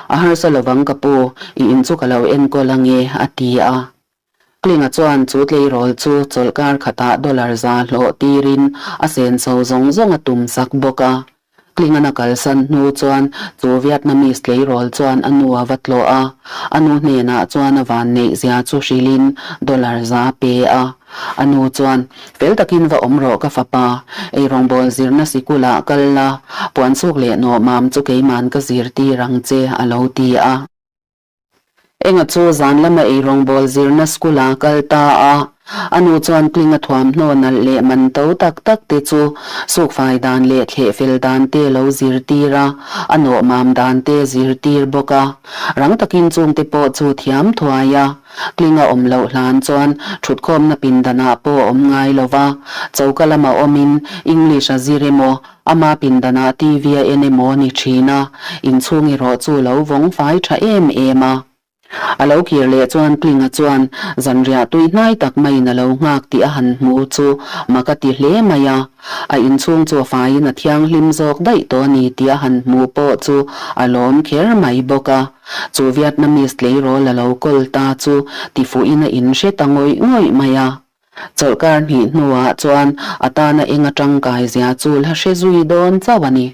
A harsa lovang ka pu, i in chu ka lo enkawl ange, a ti a. Klinga chuan chu tleirawl chu chawlhkar khatah dollar za hlawh tirin a senso zawng zawng a tum sak bawk a. Klingan a kalsan hnu chuan chu Vietnamese tleirawl chuan a nu a va tlawh a, a nu hnenah chuan a vanneih zia chu hrilhin dollar za pe a. A nu chuan, Fel takin va awm rawh ka fapa, eirawngbawl zirna sikulah kal la, puansuk leh nawhmam chu keiman ka zirtir ang che, a lo ti a. Enga chu zan lama eirawngbawl zirna school ah kal ta a, a nu chuan Klinga thuamhnaw nalh leh man to tak tak te chu sukfai dan leh thlehfel dan te lo zirtir a, a nawhmam dan te zirtir bawk a. Rang takin chungte pawh chu thiam thuai a, Klinga awm loh hlan chuan thutkhawmna pindanah pawh a awm ngai lo va, choka lama awmin English a zir emaw, Ama pindanah TV a en emaw ni thin a, inchhung erawh chu lo vawng fai tha em em a. A lo kir leh chuan Klinga chuan zanriah tui hnai tak maiin a lo nghak tih a han hmu chu mak a ti hle mai a. A inchhung chu a faiin a thianghlim zawk daih tawh a ni tih a han hmu pawh chu a lawm kher mai bawk a. Chu Vietnamese tleirawl a lo kawl ta chu tifuhin a inhre ta ngawih ngawih mai a. Chawlhkar hnih hnuah chuan a tana eng atangkai zia chu la hre zui dawn chauh a ni.